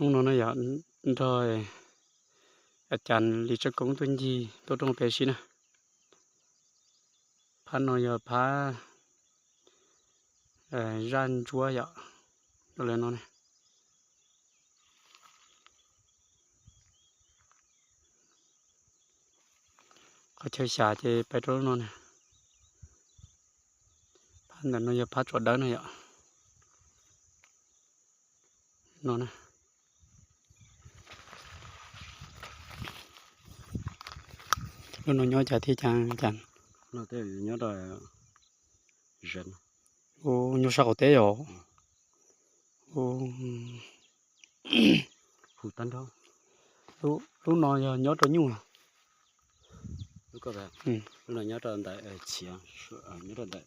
Hnub no na yom, nrog a cas Lis Tsaj Koob tuaj ncig tuaj rooj pem si na. Phab no yog phab zaj ntsuab yom, rau lawv no na. Qhov chaw xyas ces pais rau lub no na. Phab ntawm no yog phab tsua dawb no yom. No na. Lub no nyob cas thiab cas? Nyob rau, nyob sab qaum teb os. Lub no yog nyob rau nyuj. Lub no nyob rau ntawm, nyob rau ntawm,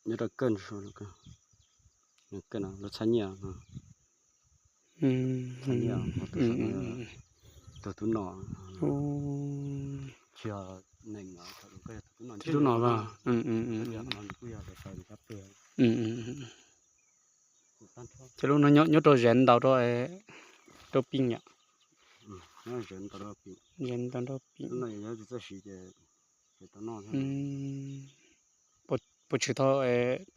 nyob rau kawj, lub txhab nyiaj. Tus tub no, tsis yog neeg, tus tub no, kuj yog sab pem. Ces lub no nyob rau zev ntau rau pim yom. Zev ntau rau pim. Puas tshwm tau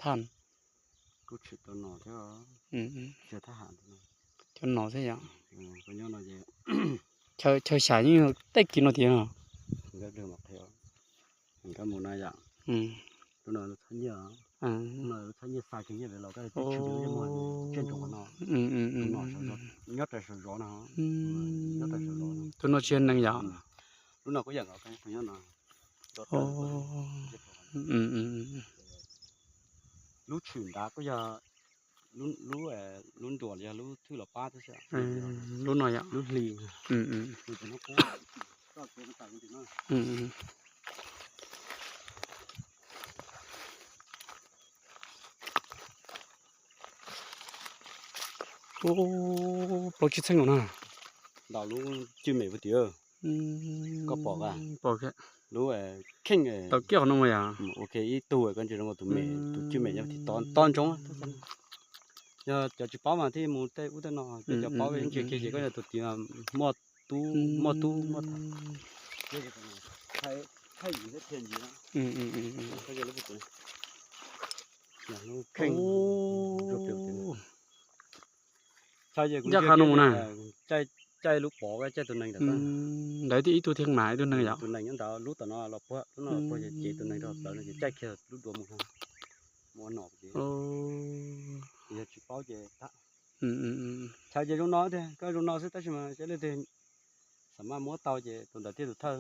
thaj? Cov no thiab yom. Chaw xyas yeej tej kis no tiag. Tus no tsis yog neeg yom. Lub no kuj yog, lub tshwm nrad kuj yog, lub, lub nruas yog lub thwj los pab thiab xwb. Lub no yom, lub hli. Plaub tsib txheej no na. Ntau lub cwj mem puag tim. Koj pom, pom lub kheej tau kiag qhov no yom. Ua ke ib tug koj ntsia zoo nkaus tus mem, tus cwj mem yog tim tod ntsoov. Yog cov tsis paub mas thiaj mus tej ub tej no, cov paub ntsia kiag ces koj yog tus tim muaj tub muaj tub muaj thaij, thaij yim thiab thiaj ntsis. Lub kheej. Ncaj qha no mus na. Caij lub pov, caij tus neeg ntawd. Ntawd thiaj ib tug thiaj mas ib tug neeg yom. Tus neeg nyob ntawd, lub tom no los puag, lub no los puag ces cev tus neeg rau plawv no ces caij kiag lub dua mus no. Mus ua nom ces yog tsis paub ces tag. Chaw ces zoo no tiag, koj zoo no xwb tab sis mas cov leej twg xam maj muab tau ces tus ntawd thiaj tus thawj.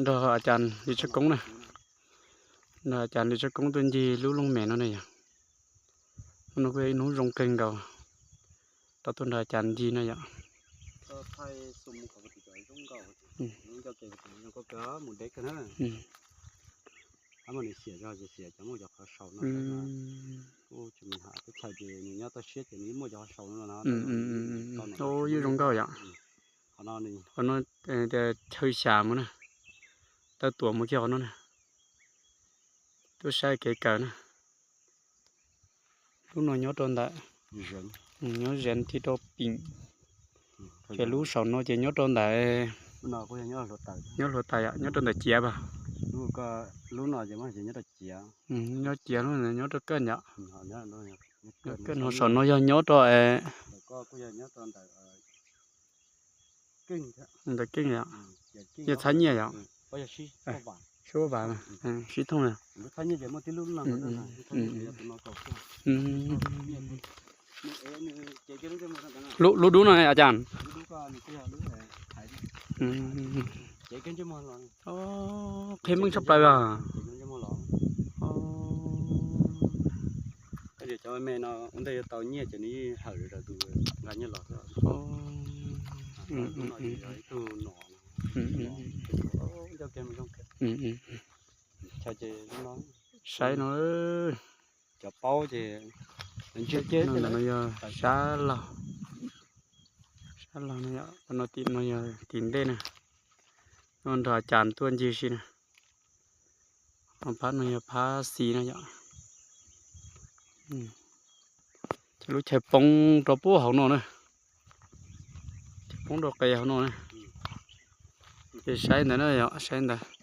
Nrog a cas Lis Tsaj Koob na, nrog a cas Lis Tsaj Koob tuaj ncig lub looj mem no na yom. Hnub no kuj yog ib hnub zoo kawg nkaus, rau tuaj nrog a cas ncig na yom. Nws nyob toj siab ces nws muaj cov qhov sau no. Yeej zoo nkauj yom. Qhov no tias chaw xyas mus na, tawm tuam mus kiag qhov no na. Tuaj saib kev kawm na. Lub no nyob rau ntawm, nyob zev ti rau pim. Ces lub saum no ces nyob rau ntawm, nyob hluav taws yom, nyob rau ntawm ciav pas. Nyob ciav lub, nyob rau kawj yom. Kawj no saum no yog nyob rau ntawm keej yom. Yog txhab nyiaj yom. Sib vas, sib thooj na. Lub dub no a cas, qhia meej tshaj plaws as. Cov me no ua ntej yuav tau nyiaj ces nws yeej hawm rau tus nqa nyiaj los xwb. Saib no, cov paub ces ntsia ces no yog sab laug, sab laug no yom, no tim no yog tim ntej na. No nrog a cas tuaj ncig si na. Phab no yog phab xis no yom. Ces lub chaw poob rau puag hauv no na. Chaw poob rau qe hauv no na. Ces saib ntawd na, yog saib ntawd.